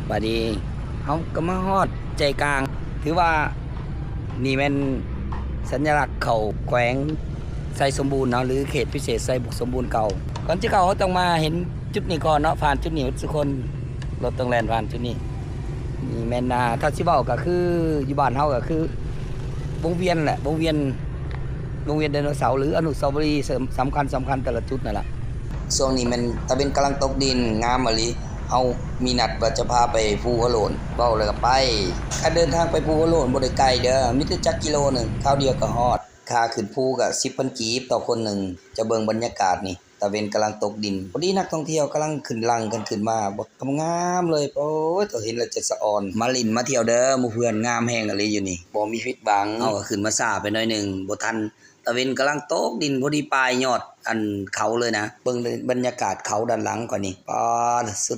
ບາດນີ້ເຮົາກໍມາຮອດໃຈກາງ ຖືວ່ານີ້ແມ່ນສັນຍະລັກເຂົ້າແຂວງໄຊສົມບູນເນາະ ຫຼືເຂດພິເສດໄຊສົມບູນເກົ່າ. ກ່ອນຈະເຂົ້າເຮົາຕ້ອງມາເຫັນຈຸດນີ້ກ່ອນເນາະ ຜ່ານຈຸດນີ້ທຸກຄົນ ລົດຕ້ອງແລ່ນຜ່ານຈຸດນີ້. ນີ້ແມ່ນ ອ່າ ຖ້າຊິເວົ້າກໍຄືຢູ່ບ້ານເຮົາກໍຄືວົງວຽນແຫຼະ ວົງວຽນ ວົງວຽນໄດໂນເສົາ ຫຼືອະນຸສາວະຣີສຳຄັນໆແຕ່ລະຈຸດນັ້ນລະ. ຊ່ວງນີ້ແມ່ນຕາເວັນກຳລັງຕົກດິນ ງາມອີ່ຫຼີ. ເຮົາມີນັດວ່າຈະພາໄປພູຫົວໂລ້ນ ເວົ້າແລ້ວກໍໄປ. ການເດີນທາງໄປພູຫົວໂລ້ນບໍ່ໄດ້ໄກເດີ ມີແຕ່ຈັກກິໂລໜຶ່ງ ຄາວດຽວກໍຮອດ. ຄ່າຂຶ້ນພູກໍສິບພັນກີບຕໍ່ຄົນໜຶ່ງ. ຈະເບິ່ງບັນຍາກາດນີ້ ຕາເວັນກຳລັງຕົກດິນ ພໍດີນັກທ່ອງທ່ຽວກຳລັງຂຶ້ນ ຫຼັ່ງກັນຂຶ້ນມາ ບັກງາມໆເລີຍ. ໂອ້ຍ ເຫັນແລ້ວຈະສະອອນ. ມາຫຼິ້ນມາທ່ຽວເດີໝູ່ເພື່ອນ ງາມແຮງອີ່ຫຼີຢູ່ນີ້ ບໍ່ມີຜິດຫວັງ. ເຮົາກໍຂຶ້ນມາຊ້າໄປໜ້ອຍໜຶ່ງ ບໍ່ທັນ ຕາເວັນກຳລັງຕົກດິນ ພໍດີປາຍຍອດອັນເຂົາເລີຍນະ. ເບິ່ງບັນຍາກາດເຂົາດ້ານຫຼັງຂ້ອຍນີ້ ປາດ ສຸດ